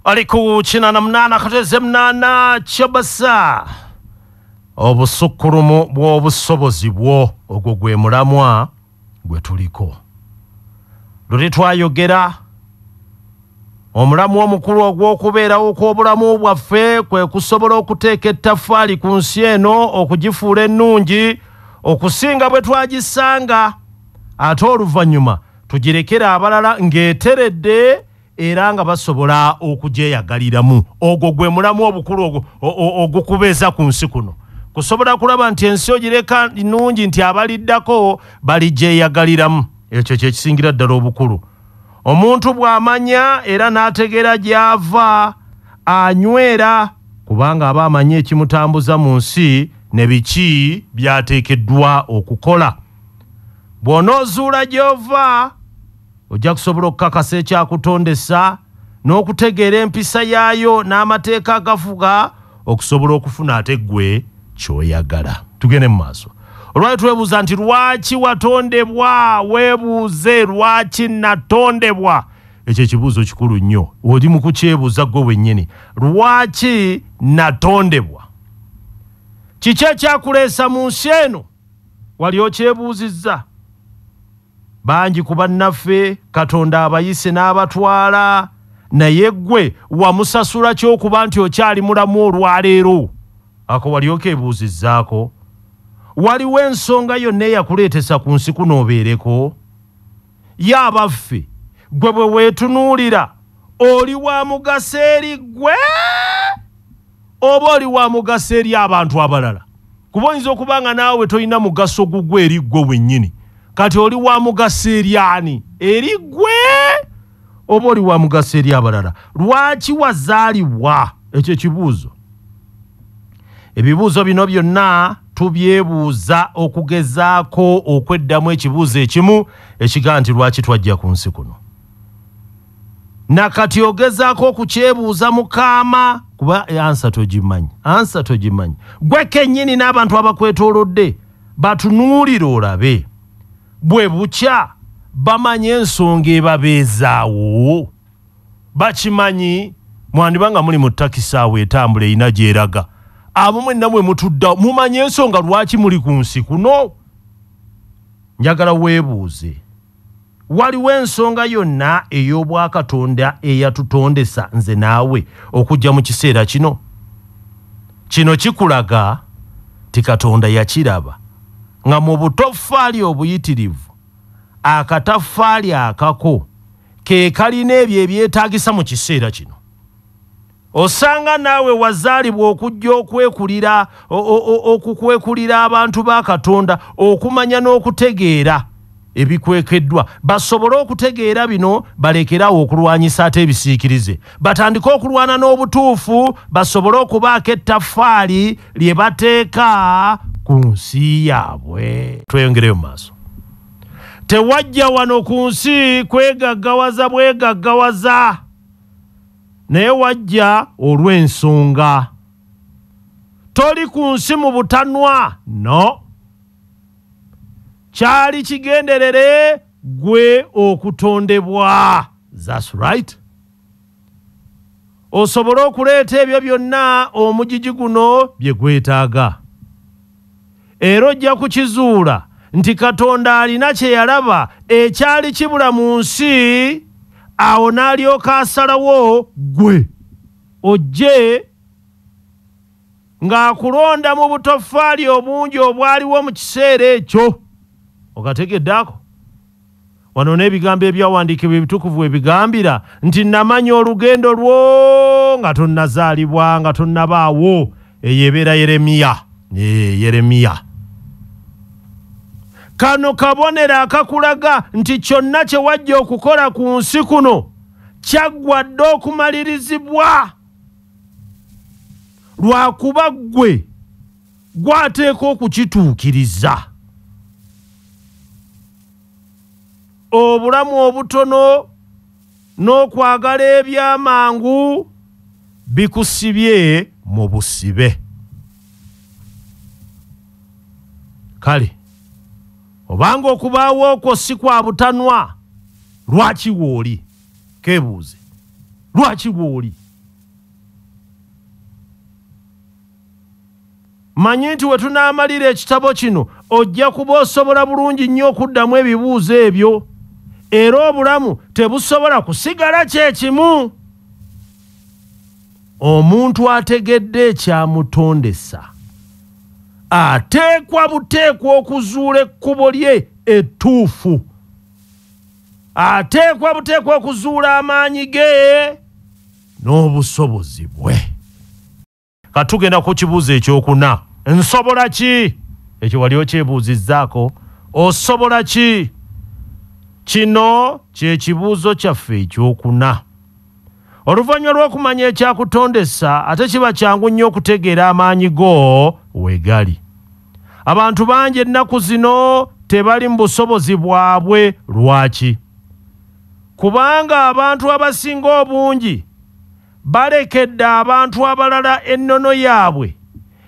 Ali ku 88.8 Kyabasa. Obusukkulumu bw'obusobozi bwo, ogwo gwe mulamwa gwe tuliko. Luli twayogera omulamwa omukulu ogw'okubeerawo kw'obulamu bwaffe kwe kusobola okuteeka ettaffaali ku nsi eno okugifuula ennungi okusinga bwe twagisanga, ate oluvannyuma tugirekere abalala ng'eteredde era nga basobola okugyeyagaliramu. Ogwo gwe mulamu obukulu ogukubeeza ku nsi kuno, kusobola kulaba nti ensi ogireka nnungi nti abaliddako baligyeyagaliramu. Ekyo kye kisingira ddala obukulu. Omuntu bw'amanya era n'ategeera gy'ava anywera, kubanga aba amanyi ekimutambuza mu nsi ne biki by'ateekeddwa okukola. Bw'onoozuula gy'ova ojja kusobola okukakasa ekyakutondesa n'okutegeera empisa yaayo n'amateeka agafuga okusobola okufuna ate ggwe ky'oyagala. Tugende mu maaso. Olwali twebuuza nti lwaki watondebwa? Weebuuze lwaki natondebwa? Ekyo ekibuuzo kikulu nnyo, oli mu kukyebuuza ggwe wennyini. Lwaki natondebwa? Kiki ekyakuleesa mu nsi eno? Wali okyebuuzizza? Bangi ku bannaffe Katonda abayise n'abatwala, naye ggwe wamusasula ky'okuba nti okyali mulamu olwaleero? Ako wali okeebuuzizzaako? Waliwo ensonga yonna eyakuleetesa ku nsi kuno obeereko? Ye abaffe, ggwe bwe weetunuulira oli wa mugaso eri ggwe oba oli wa mugaso eri abantu abalala? Kuba oyinza okuba nga naawe tolina mugaso gugwe eri ggwe wennyini. Kati oli wa mugaso eri ani? Eri ggwe oba oli wa mugaso eri abalala? Lwaki wazaalibwa? Ekyo ekibuuzo. Ebibuuzo bino byonna tubyebuuza okugezaako okweddamu ekibuuzo ekimu ekigaa nti lwaki twajja ku nsi kuno. Nakati ogezaako okukyebuuza mukaama, kuba ansa togimanyi, ansa togimanyi. Gwe kennyini n'abantu abakwetoolodde batunuulire olabe bwe bukya bamanye ensonga ebabeezaawo. Bakimanyi? Mwandiba nga muli mu takisi awo etambula erina gy'eraga, abo mwenna mwe mutudda mumanye ensonga lwaki muli ku nsi kuno. Njagala weebuuze, waliwo ensonga yonna ey'obwakatonda eyatutondesa nze naawe okujja mu kiseera kino? Kino kikulaga ti Katonda yakiraba nga mu butoffaali obuyitirivu akataffaali akako ke kalina ebyo ebyetaagisa mu kiseera kino. Osanga naawe wazaalibwa okujja okwekulira okukwekulira abantu ba Katonda okumanya n'okutegeera ebikwekeddwa, basobole okutegeera bino balekerawo okulwanyisa ate ebisiikirize, batandike okulwana n'obutuufu, basobole okubaako ettaffaali lye bateeka ku nsi yaabwe. Tweyongereyo mu maaso. Tewajja wano ku nsi kwegaggawaza bwegaggawaza, naye wajja olw'ensonga. Toli ku nsi mu butanwa, no. Kyali kigenderere gwe okutondebwa. That's right. Osobole okuleeta ebyo byonna omugigi guno bye gwetaaga. Era ojja kukizuula nti Katonda alina kye yalaba ekyali kibula mu nsi, awo n'alyoka asalawo ggwe ojje ng'akulonda mu butoffaali obungi obwaliwo mu kiseera ekyo. Okategedde ako? Wano n'ebigambo ebyawandiikibwa ebitukuvu ebigambira nti namanya olugendo lwo nga tonnazaalibwa, nga tonnabaawo. Eyo ebeera Yeremiya. Yeremiya. Kano kabonero akakulaga nti kyonna kye wajja okukola ku nsi kuno kyaggwa dda okumalirizibwa, lwakuba ggwe gwateeka okukituukiriza. Obulamu obutono n'okwagala ebyamangu bikusibye mu busibe. Kale obanga okubaawo okwo si kwa butanwa, lwaki wooli? Keebuuze, lwaki wooli? Manyi nti we tunaamalira ekitabo kino ojja kuba osobola bulungi nnyo okuddamu ebibuuzo ebyo, era obulamu tebusobola kusigala kye kimu. Omuntu ategedde ekyamutondesa ateekwa buteekwa okuzuula ekkubo lye ettuufu, ateekwa buteekwa okuzuula amaanyi ge n'obusobozi bwe. Katugenda ku kibuuzo ekyokuna. Nsobola ki? Ekyo wali okyebuuzizzaako. Osobola ki? Kino kye kibuuzo kyaffe ekyokuna. Oluvannyuma lw'okumanya ekyakutondesa, ate kiba kyangu nnyo okutegeera amaanyi go we gali. Abantu bangi ennaku zino tebali mu busobozi bwabwe. Lwaki? Kubanga abantu abasinga obungi balekedde abantu abalala ennono yaabwe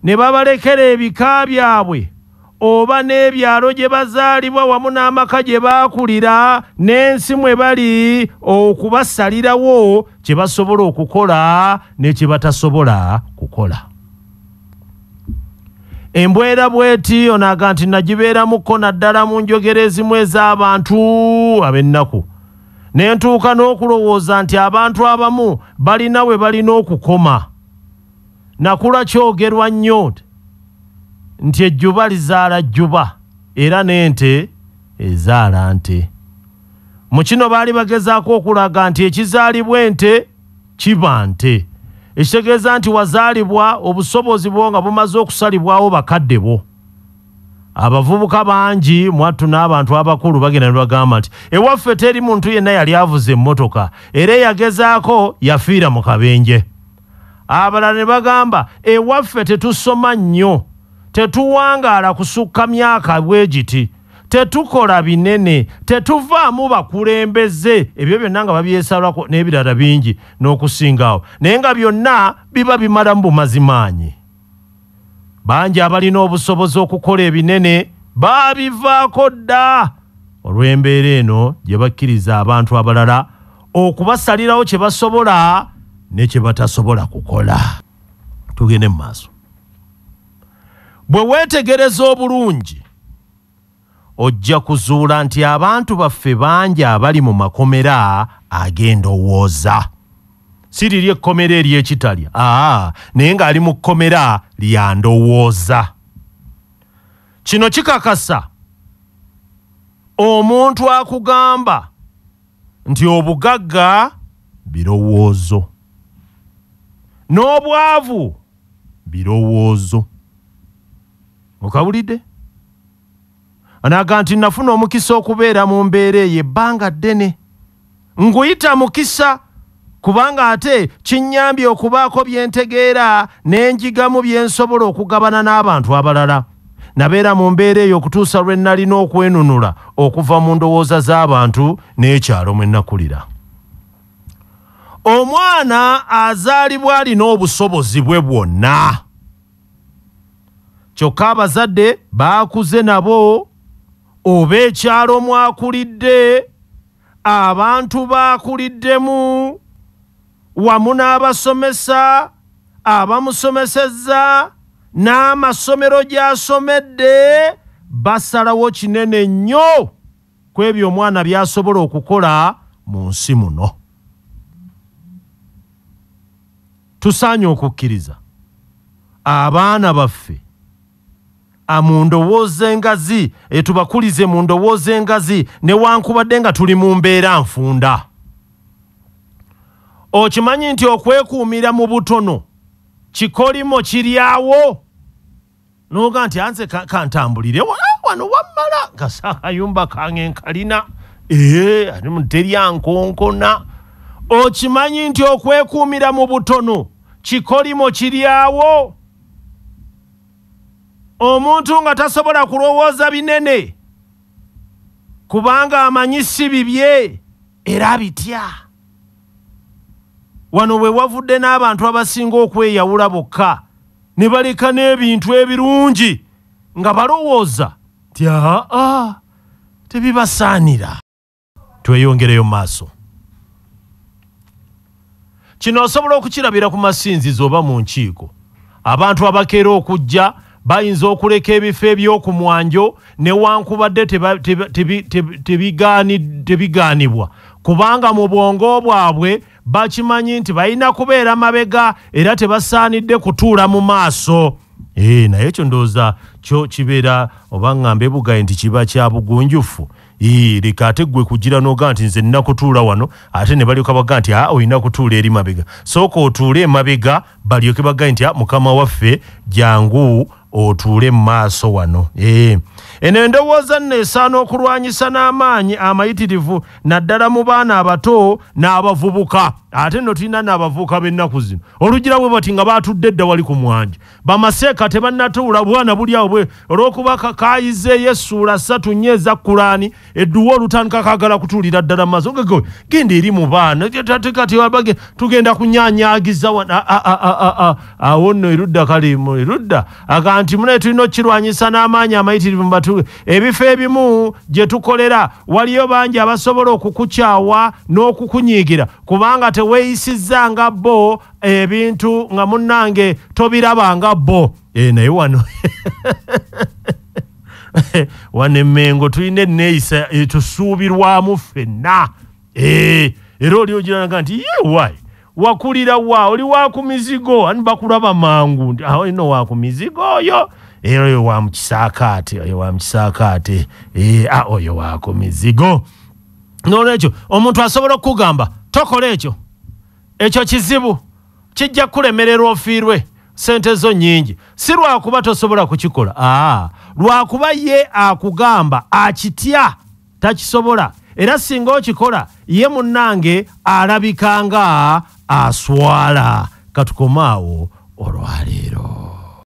ne babalekera ebika byabwe oba n'ebyalo gye bazaalibwa wamu n'amaka gye baakulira n'ensi mwe bali okubasalirawo kye basobola okukola ne kye batasobola kukola. Embwera bw'eti onaaga nti nagibeeramuko naddala mu njogera ezimu ez'abantu ab'ennaku, ne ntuuka n'okulowooza nti abantu abamu balina we balina okukoma. Nakula kyogerwa nnyo nti ejjuba lizaala jjuba era n'ente ezaala nte. Mu kino baali bagezaako okulaga nti ekizaalibwa ente kiba nte, ekitegeeza nti wazaalibwa obusobozi bwo nga bumaze okusalibwawo bakadde bo. Abavubuka bangi mwattu n'abantu abakulu bagenda ne bagamba nti ewaffe teri muntu yenna yali avuze emmotoka, era eyagezaako yafiira mu kabenje. Abalala ne bagamba ewaffe tetusoma nnyo, tetuwangaala kusukka myaka bwe giti, tetukola binene, tetuvaamu bakulembeze. Ebyo byonna nga babyesalako n'ebirala bingi n'okusingawo, naye nga byonna biba bimalamu bumazimaanyi. Bangi abalina obusobozi okukola ebinene babivaako dda olw'embeera eno gye bakkiriza abantu abalala okubasalirawo kye basobola ne kye batasobola kukola. Tugende mu maaso. Bwe weetegereza obulungi ojja kuzuula nti abantu baffe bangi abali mu makomera ag'endowooza. Si liri ekkomera ery'ekitalya, naye ng'ali mu kkomera lya ndowooza. Kino kikakasa omuntu akugamba nti obugagga birowoozo n'obwavu birowoozo. Okawulidde? Anaga nti nafuna omukisa okubeera mu mbeera eyo ebbanga ddene, nguyita mukisa kubanga ate kinnyambye okubaako bye ntegeera ne njigamu bye nsobola okugabana n'abantu abalala. Nabeera mu mbeera eyo okutuusa lwe nalina okwenunula okuva mu ndowooza z'abantu n'ekyalo mwe nakulira. Omwana azaalibwa alina obusobozi bwe bwonna, kyokka abazadde baakuze nabo oba ekyalo mwakulidde, abantu baakuliddemu wamu n'abasomesa abamusomesezza n'amasomero gy'asomedde, basalawo kinene nnyo ku ebyo omwana by'asobola okukola mu nsi muno. Tusaanye okukkiriza abaana baffe mu ndowooza engazi, tubakulize mu ndowooza engazi newankubadde nga tuli mu mbeera nfunda. Okimanyi nti okwekuumira mu butono kikolimo kiryawo, n'oga nti anze kantambulire wano wammala nga akayumba kange nkalina, terya nkonkona. Okimanyi nti okwekuumira mu butono kikolimo kiryawo. Omuntu nga tasobola kulowooza binene kubanga amanyi si bibye era bitya. Wano we wavudde n'abantu abasinga okweyawula bokka ne baleka n'ebintu ebirungi nga balowooza nti aa tebibasaanira. Tweyongereyo mu maaso. Kino osobola okukirabira ku masinzizo oba mu nkiiko. Abantu abakeera okujja Bayinza okuleka ebifo eby'okumwanjo newankubadde tebigaanibwa, kubanga mu bwongo bwabwe bakimanyi nti balina kubeera mabega era tebasaanidde kutuula mu maaso. Naye ekyo ndowooza kyo kibeera oba ŋŋambe bugaye nti kiba kya bugunjufu. Leka ate ggwe kugira n'oga nti nze nnina kutuula wano, ate ne balyoka baga nti olina kutuula eri mabega. Sooka otuule emabega balyoke bagaye nti mukama waffe jangu otuule mu maaso wano. Eno endowooza nno esaana okulwanyisa n'amaanyi amayitirivu naddala mu baana abato n'abavubuka. Ate nno tulina n'abavubuka b'ennaku zino olugira bwe bati nga baatudde dda wali ku mwanja, bamaseeka tebannatuula, bwana buli awo bwe olw'okuba kayizeeyo essuula 3 4 eza Kulaani, edduwa olutandika kaagala kutuulira ddala mu maaso. Genda eri mu baana kati tugenda kunyaanyaagiza awo nno erudda kale erudda aga nti munaye tulina okukirwanyisa n'amaanyi amayitirivu mu batu. Ebifo ebimu gye tukolera waliyo bangi abasobola okukukyawa n'okukunyiigira kubanga teweeyisizza nga bo ebintu nga munnange tobiraba nga bo. Naye wano wano Emmengo tulina enneeyisa etusuubirwamu ffenna. Era oli ogiranga nti ye wayi wakulira wa oli wa ku mizigo, ani bakulaba mangu nti ino wa ku mizigo oyo, era oyo wa mu kisaakaate, oyo wa mu kisaakaate, oyo wa ku mizigo. Noolwekyo omuntu asobola okukugamba tokola ekyo, ekyo kizibu, kijja kulemererwa ofiirwe sente zo nnyingi. Si lwakuba tosobola kukikola, lwakuba ye akugamba akitya takisobola, era singa okikola ye munnange alabika nga aswala. Katukomaawo olwaleero.